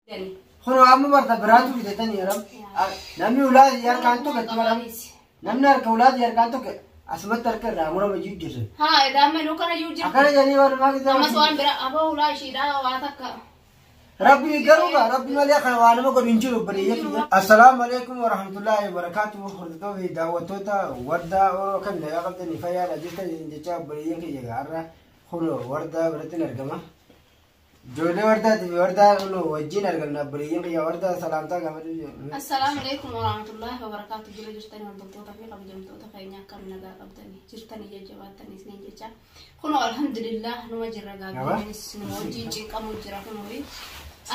Kunoo amma barta biraatu fidatanii yaram. Namni ulaa harkaan tokko itti baram. Namni harka ulaa harkaan tokko asumatti harka irraa murama jiru jirre. Haa egaa amma nu kana jiru jirti. Akkana jedhanii warri maa keessaa. Ammas waan bira aboo ulaa ishiidhaa waa takka. Rabbi garuu gaa rabbi malee kana waa nama godhu hin jiru obboleeyyan kiyya. Assalaamu alaikum warahmatullahi wabarakatuh. Hordoftoota fi daawwattoota wardaa Oromoo kan nagaa qabdanii fayyaadha jirtan jecha obboleeyyan kiyya har'a kunoo wardaa biratti argama. Ijoollee wardaatii fi wardaa kunoo wajjin argamna obboleeyyan kiyya wardaa salaamtaa gaafadhu. Assalaamu alaikum warahmatullahi wabarakatuh. Jira jirtanii hordoftoota fi kabajamtoota keenya akkam nagaa qabdanii jirtanii jajjabaattanii isiniin jecha. Kunoo alhamdulillah numa jirra gaabbiinis numa wajjin cinqamu jira kunoo.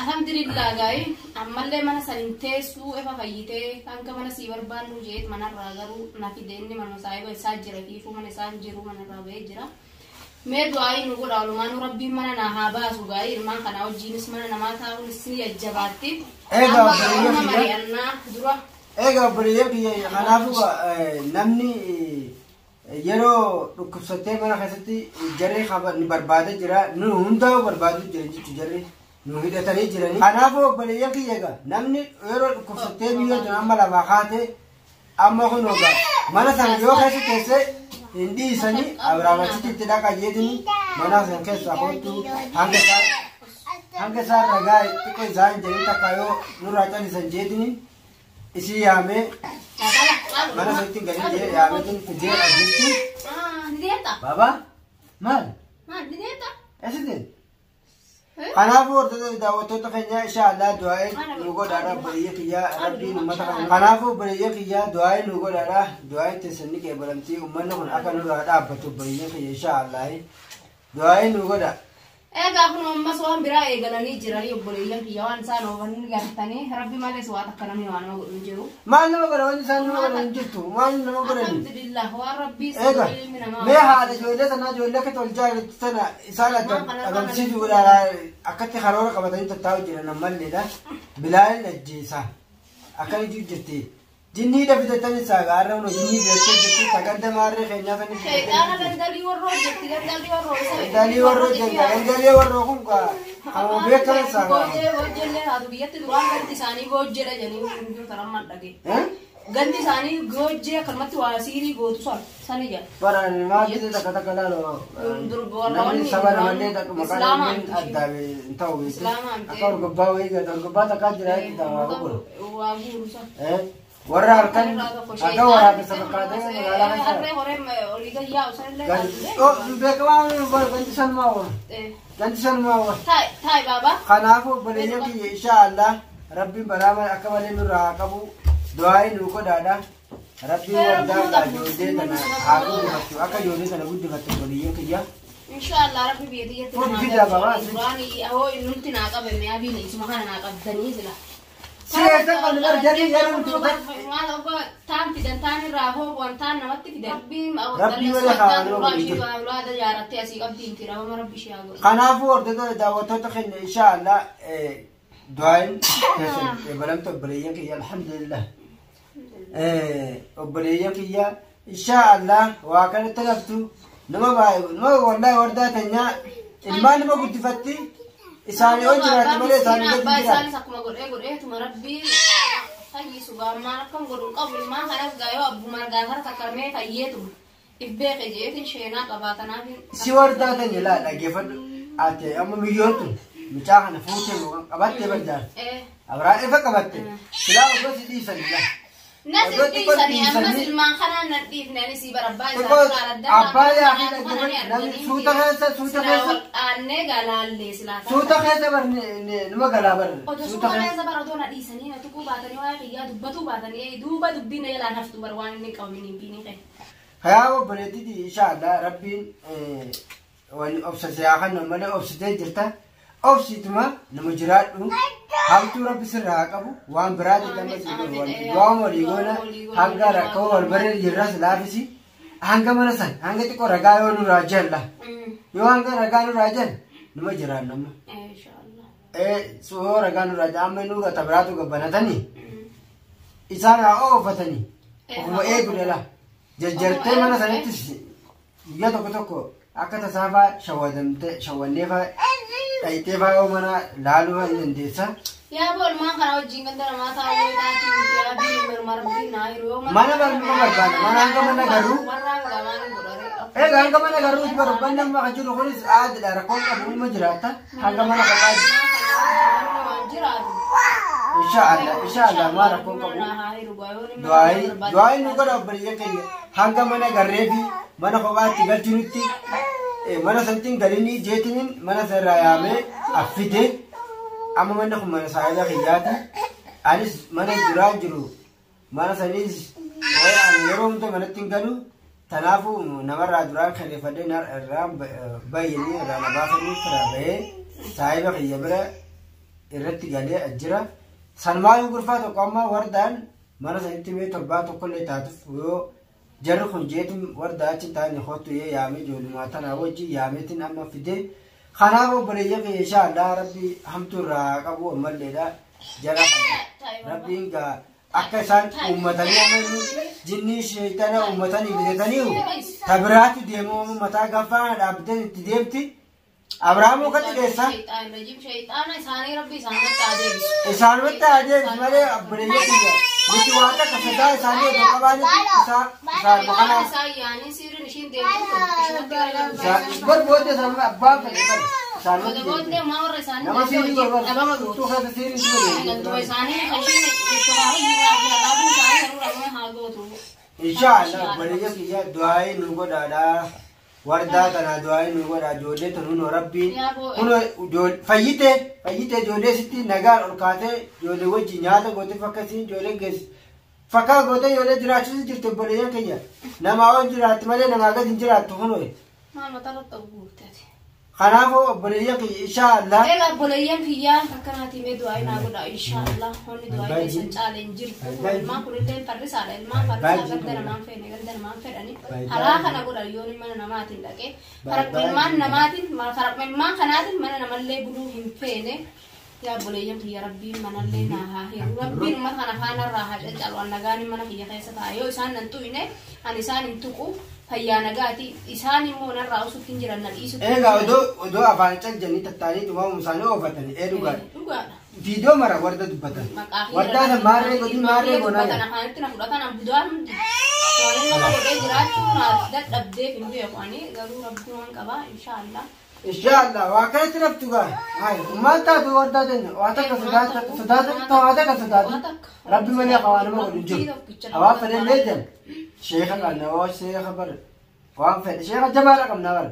Alhamdulillah gaa'ii ammallee mana san hin teessuu efa fayyitee hanga mana sii barbaannu jeet manarraa garuu na fide inni manuma saahiba isaa jira fiifuu mana isaan jiru manarraa ba'ee jira. Mee du'aayii nu godha olumaanuu rabbiin mana naa haa baasu gaa'ii ilmaan kanaa wajjiinis mana namaa taa'uunis ni jajjabaatti. Egaa Amma obboleeyyan amma kiyya. mari'annaa dura. Egaa obboleeyyan kiyya kanaafuu namni yeroo dhukkubsattee mana keessatti jarri ni barbaada jira. Nu hundaa barbaadu jira jechuudha jarri. Nu hidhatanii jiranii. Kanaafuu obboleeyyan kiyya egaa namni yeroo dhukkubsattee biyya tun amma lafaa kaate amma kun egaa mana sana yoo keessa teessee hin dhiisanii Abiraamachitti itti dhaqa jeetini mana sana keessaa kootu hanga isaan hanga isaan ragaa xiqqoo isaan jedhin takka yoo nurraa callisan jeetini isii yaamee mana sanatti hin galin jee yaameetiin fidee asitti. Ni deemta? Baba maal? Maal ni deemta? Eessitiin? Kanaafuu hordoftoota daawwattoota keenya insha Allah du'aa'ee nu godhaadha obboleeyyan kiyyaa rabbiin uummata kana. Kanaafuu obboleeyyan kiyyaa du'aa'ee nu godhaadha du'aa'ee teessan ni qeebalamtii uummanni kun akka nurraa dhaabbatu obboleeyyan kiyya insha Allah du'aa'ee nu godha. Egaa kun ammas waan biraa eegalanii jiranii obboleeyyan kiyya waan isaan oofanii gartanii rabbi malees waa takka namni waan nama godhu hin jiru. Maal nama godha wanti isaan nama godhan hin jirtu maal nama godhani? Alhamdulillah waan rabbii Egaa ilmi namaa. mee haadha ijoollee sanaa ijoollee akka tolchaa jirtu sana isaan adda dhabamsiisuudhaan akkatti karoora qabatanii tattaa'u jiran ammalleedha. Bilaalin ajjeesa. Akkana jiru jirti. Jinnii dhabitatan isaa gaarra hunoo jinnii fidattee jirti. Saganta maarree keenyaa sanii Shayxaana fidattee jirti. gandalii warroo jirti gandalii warroo isa. Gandalii warroo jirti. Gandalii warroo kun kaa kan beekaman isaa gaa. Goojjee goojjeellee taatu biyyatti duraan ganti isaanii goojjeedha jedhanii hunduu taran dhagee. Ganti isaanii goojjee akkanumatti waa siirii gootu san sani jedha. Baraan maal jedhe takka takka laaloo namni saba namallee takka maqaa namni addaa hin ta'u beektu. Akka orgobbaa wayii gata orgobbaa takkaa jira jechuudha waa gurguru. Waa guuru san. Warra halkan akka waraabessa fakkaatee magaalaa keessa. Harree horee olii gad yaa'u sanillee Oh beekamaa ganti sanumaa waa. Ganti sanumaa waa. Taa'e taa'e baabaa. Kanaafuu obboleeyyan kiyya insha Allah rabbiin balaa akka malee nurraa haa qabu du'aa'ii nu godhaadha. Rabbiin wardaa gaa ijoollee tana haa guddifattu akka ijoollee tana guddifattu obboleeyyan kiyya. Inshallah rabbi biyya tiyyatti Kun namaa fida galchu. babaa. Duraan hoo innumti naa qabe mi'a biin isuma kana naa qabdanii sila. Si eessa qabdu bar jarri yeroo nuti Maal obbo taan fidan taan irraa hoo wantaan namatti fidan. Rabbiin Rabbii malee haa nama ulaa godhu ishii jiru. ulaa jaarattee asii qabdi inti rabama rabbi ishee haa godhu. Kanaafuu hordoftoota daawwattoota keenya insha Allah du'aayin keessan eebalamtu obboleeyyan kiyya alhamdulillah. Obboleeyyan kiyya insha Allah waa kanatti laftu nama baay'ee nama wallahi wardaa teenyaa ilmaan nama guddifatti isaanii ol jiraatti malee isaanii gadi Abbaa jiraatti. isaanis akkuma godhee godheetuma rabbii fayyisu gaammaan akkam godhu hin qabu ilmaan kanas gaayoo abbuma gaafara takka fayyeetuma if beeke jeetin sheenaa qabaa kanaaf. Si wardaa teenya laa dhaggeeffadhu ati amma biyyoon tun mucaa kana fuutee qabattee barjaarte. Abraa ifa qabatte silaa osoo si dhiisan laa. Nas Iddoo xiqqoo dhiisanii ammas dhiisanii- ilmaan kanaan nan dhiifne ani sii bara abbaa Xiqqoo isaa abbaa yaa fi dhaggeeffadhu namni suuta keessa suuta keessa Aanee galaallee silaa. suuta keessa bar numa galaa bar Otoo suuta suuta keessa. keessa bara otoo na dhiisanii na tuquu baatanii waa'ee kiyyaa dubbatuu baatanii duuba dubbiin na jalaan haftu bara waan inni qabu hin biini qe. Kayaa obboleettiti insha Allah rabbiin wani obsase haa kennu malee obsitee jirta. Obsituma nama jiraadhu hamtuu rabbi sirraa haa qabu waan biraati nama si godhu wal du'aa walii goona hanga rakkoo wal baree jirras laafisi hanga mana san hanga xiqqoo ragaa yoo nurraa jalla yoo hanga ragaa nurraa jalla nama jiraannu amma. Inshaallah. Yoo ragaa nurraa jalla amma nu gata biraatu gabbanatanii isaan haa oofatanii ofuma eegu dhala jajjartee mana sanattis guyyaa tokko tokko akka tasaafaa shawwadamtee shawwanneefaa dhayitee faa yoo mana laaluu faa ni dandeessa. Yaa bool maan kana wajjin ganda namaa taa'uu taatu yaa biyyi marmarbii naa yeroo Mana barnoo barbaada. Mana hanga mana garuu. Warraan gamaan godhare. Egaa hanga mana garuu itti barbaanne amma kan jiru kunis aadaadha. Rakkoon qabu ilma jiraata. Hanga mana kophaa Waan jiraatu. Inshaallah inshaallah maa rakkoon qabu. Du'aayi nu godha obboleeyyan keenya hanga mana garree fi mana kophaatti galchinutti mana santiin galinii jeetiniin mana sarara yaamee affide amma manni kun mana saayiba kiyyaati. Anis mana jiraa jiru mana saniis yeroo hunda manatti hin galu tanaafuu namarraa duraan kireeffadhee irraan bayyanii irraa na baasanii firaa bahee saayiba kiyya bira irratti galee jira. Sanmaayuu gurfaa tokko amma wardaan mana sanitti mee torbaa tokkollee taatuuf yoo jarri kun jeetiin wardaa achi taa'anii hootu yee yaamee ijoollumaa tanaa wajjin yaameetiin amma fidee kanaaf obboleeyyan kiyya inshaallah rabbi hamtuu irraa qabu ammalleedha jara kana rabbiin gaa akka isaan uummatanii amma jinnii sheeytana uummatanii bitatanii tabiraatu deemu mataa gaffaa dhaabbatee itti deemti. Abrahaamoo kan dhiyeessa. Sheexaana isaanii rabbi isaanumatti haa deebisu. Isaanumatti haa deebisu malee obboleeyyan kiyya nuti waan takka sodaa isaanii otoo qabaanitti isaan Isaan isaan yaanii siiriin ishiin deemtu kun ishumatti garagaru. Bar booddee isaan abbaa fedhe bara isaanumatti Booddee maa warra isaanii Nama siirii barbaadu. dhabama gootu. Tuttuu keessa siirii si Ganduma isaanii kan ishiin itti haa hojii haa isaanii garuu dhabama haa gootu. Inshaallah obboleeyyan kiyya du'aayii nu godhaadha. Wardaa tana du'aayii nu godhaa ijoollee tun hunoo rabbiin kunoo fayyite fayyite ijoollee sitti nagaan ol kaatee ijoollee wajjin nyaata goote fakkasiin ijoollee geessi fakkaa gootee ijoollee jiraachisuus jirti obboleeyyan kiyya namaa ol jiraatti malee namaa gadi hin jiraattu kunoo. Maal mataa irratti guurteeti. Kanaafuu obboleeyyan kiyya inshaallah. Egaa obboleeyyan kiyyaa akkanaatii mee du'aa naa godhaa inshaallah wanni du'aa keessan caalee hin jirtu. Ilmaan kunillee farrisaadha ilmaan farrisaa ganda namaan feene ganda namaan fedhani haraa kana godhan yoon mana namaatiin dhaqee faraqma ilmaan namaatiin faraqma ilmaan kanaatiin mana namallee buluu hin feene. Yaa obboleeyyan kiyya rabbiin manallee naa haa heeru rabbiin uummata kana faanarraa haa caccalu an nagaan mana kiyya keessa ta'a yoo isaan nan tuqne ani isaan hin tuqu fayyaa nagaati isaan immoo narraa usutti hin jiran na dhiisutti. Egaa odoo afaan caljanii tattaanii tumamu isaanii oofatanii ee dhugaadha. Dhugaadha. Viidiyoo mara warda dubbatan. Wardaa san maarree godhin maarree goonaa. Dubbatan afaanitti na fudhatan an budaan hundi. Waan nama godhee jiraachuu naaf dadhabdeef hin beeku ani garuu rabbi waan qabaa inshaallah. Inshaallah waa kanatti naftu gaa. Maal taatu wardaa jenna waa takka sodaata waa takka sodaatu. Rabbi malee hawaa nama godhu hin jiru. Hawaa fedhallee jenna. Sheeka qabna waa sheeka bara. Waan fedhe sheeka jabaadha qabna bara.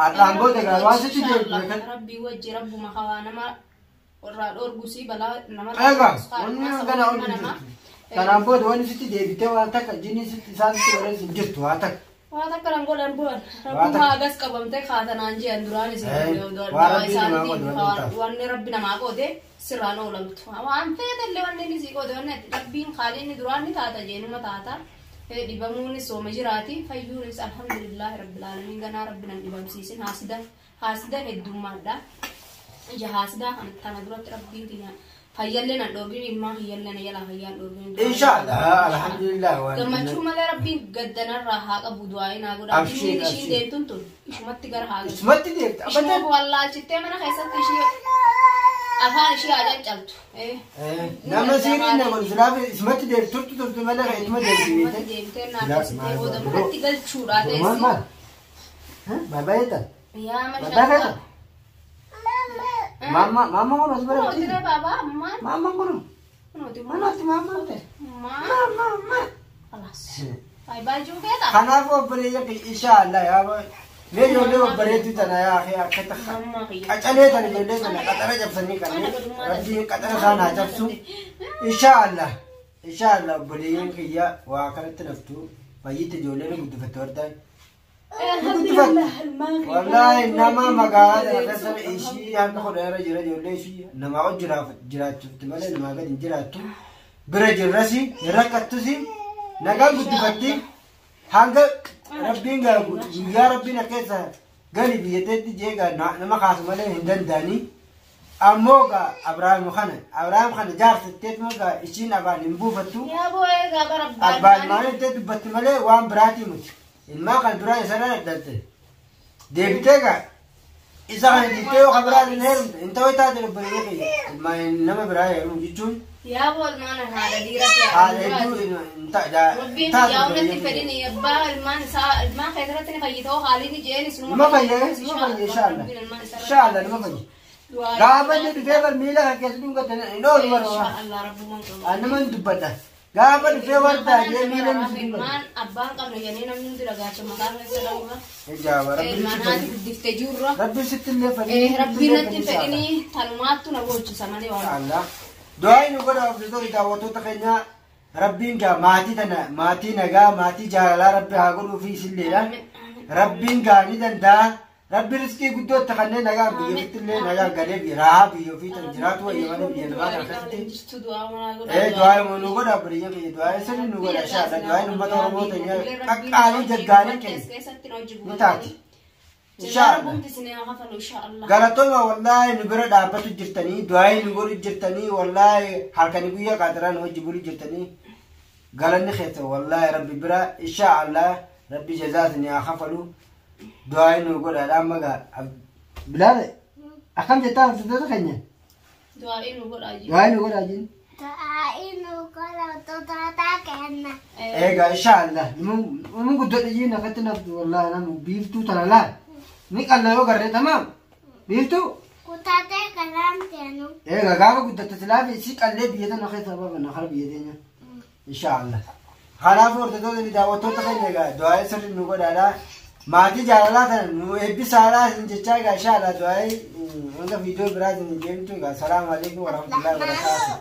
Har'aan booda gaa waan sitti deebi'e kan. Rabbi wajji rabbuma hawaa nama irraa dhoorgusii balaa nama. Egaa wanni hangana ol hin jirtu. Kanaan booda wanni sitti deebitee waan takka jinni sitti isaan sitti godhan hin jirtu waa takka. Waa takka nan godhan bu'an. Rabbuma hagas qabamtee kaatanaan jiran duraan isin wanni rabbi namaa qoode sirraan oolamtu. Waan feetallee wanni inni sii qoode wanni rabbiin haalli inni duraan ni taata jeenuma taata. Dhibamuunis sooma jiraati fayyuunis alhamdulillahi rabbil aalamiin ganaa rabbi nan dhibamsiisin haasidan heddummaadha. Ija haasidaa kana duratti rabbiin kiyya fayyallee nan dhoorgin ilmaan kiyyallee na jalaa fayyaan dhoorgin. Inshaallah alhamdulillah waan. Gammachuu malee rabbiin gaddanarraa haa qabu du'aa naa godha. Ishiin ishiin deemtuun tun ishumatti gara haa galu. Ishumatti deemta. Ishuma wallaalchittee mana keessatti ishii afaan ishii haa caccabtu. Nama siiriin na godhu silaaf ishumatti deemtu turtu turtu malee kan ishuma deemtu. Ishumatti deemtee naannessitee booda manatti galchuudha teessi. Maal maal? Baay'ee Yaa mashallah. Mama mama kono sebenarnya. Kuno tidak baba, man. Mama kono. Mana sih mama teh? Mama mama. Alas. Bye bye juga tak? Kenapa beri ya insya Allah ya. Me jole beri tu tanah ya akhi akhi tak. Acale tanah jole tanah katara jab seni kan. Rabbi katara sana jab su. Insya Allah. Insya Allah beri yang kia wah kalau teraftu bayi tu jole ni butuh fator Wallahi nama magaalaa kana keessa ishii harka kudha irra jira ijoollee ishii namaa ol jiraachuufti malee namaa gadi hin jiraattu. Bira jirrasi hin rakkattusi nagaan guddifatti hanga rabbiin guyyaa rabbiin keessa gali biyyateetti jeegaa nama kaasu malee hin danda'anii. Ammoo gaa Abrahaam kana jaarsitteetuma gaa ishiin afaan hin buufattu. Abbaan maalitti dubbatti malee waan biraatii miti. Ilmaa kan duraa isarraa addatte. Deebitee gaa Isa kana jettee yoo kan biraa hin heerumte hin ta'u taate obboleeyyan kiyya. Ilmaan nama biraa heerumu jechuun Yaa ilmaan haadha dhiiraa haala hedduu hin Rabbiin taate yaa walitti obboleeyyan kiyya. fedhin abbaa ilmaan isaa ilmaan kee irratti ni fayyitoo haaliin ijeenis Numa fayya numa fayya inshallah. Inshallah numa fayya. Gaafa inni dhufee bar miila kan keessa dhungate hin oolu bara. Inshallah rabbumaan qaba. Ani nama dubbadha. Gaafa dhufee wardaa jee miila inni dhungate. Ilmaan abbaan qabna jennee namni hundi dhagaacha mataa keessa dhabuudha. Ijaaba rabbi Ilmaan sitti haati fedhi. guddiftee jirra. Rabbi sitti illee fedhi. Rabbiin natti hin fedhinii tanumaattu na boochisa malee waan. Allah. Du'aa nu godha hordoftoota daawwattoota keenya rabbiin gaa maatii tana maatii nagaa maatii jaalalaa rabbi haa godhuu fi isilleedha. Rabbiin gaa ni danda'a. Rabbi riskii guddootti kanneen nagaa biyya ofiitti illee nagaa galee rahaa biyya ofii tan jiraatu wayya malee biyya namaa kana keessatti. Du'aa nu godha obboleeyyan kiyya du'aa sirri nu godha inshallah du'aa uummata Oromoo teenya qaqqaalii gaggaarii keenya ni taati. Inshallah. Galatooma wallaahi nu bira dhaabbatu jirtanii du'aa nu godhu jirtanii wallaahi halkanii guyyaa qaaxiraa nu wajji bulu jirtanii galanni keessa wallaahi rabbi bira inshallah rabbi jazaasni haa kafalu du'aa nu godhaadha amma gaa Bilaal akkam jettaa hordoftoota keenya Du'aa nu godhaa jiru. du'aa nu godhaa jiru. Du'aa'i nu godhattoota kenna. Egaa inshallah nama guddoo dhiyyiin akkatti naftu wallaahi nama biiftuu tana laal ni qalla yoo garree tamaam biiftuu. Kutatee kalaan teenu. Egaa gaafa guddatte silaa fi si qallee biyya tana keessa baafanna kara biyya teenya. Inshallah. Kanaafuu hordoftoota ni daawwattoota keenya egaa du'aa sirri nu godhaadha. Maatii jaalalaa tana nu eebbisaadha isin jechaa egaa inshallah du'aa hanga viidiyoo biraatiin deemtu egaa salaamu alaikum warahmatullahi wabarakaatuh.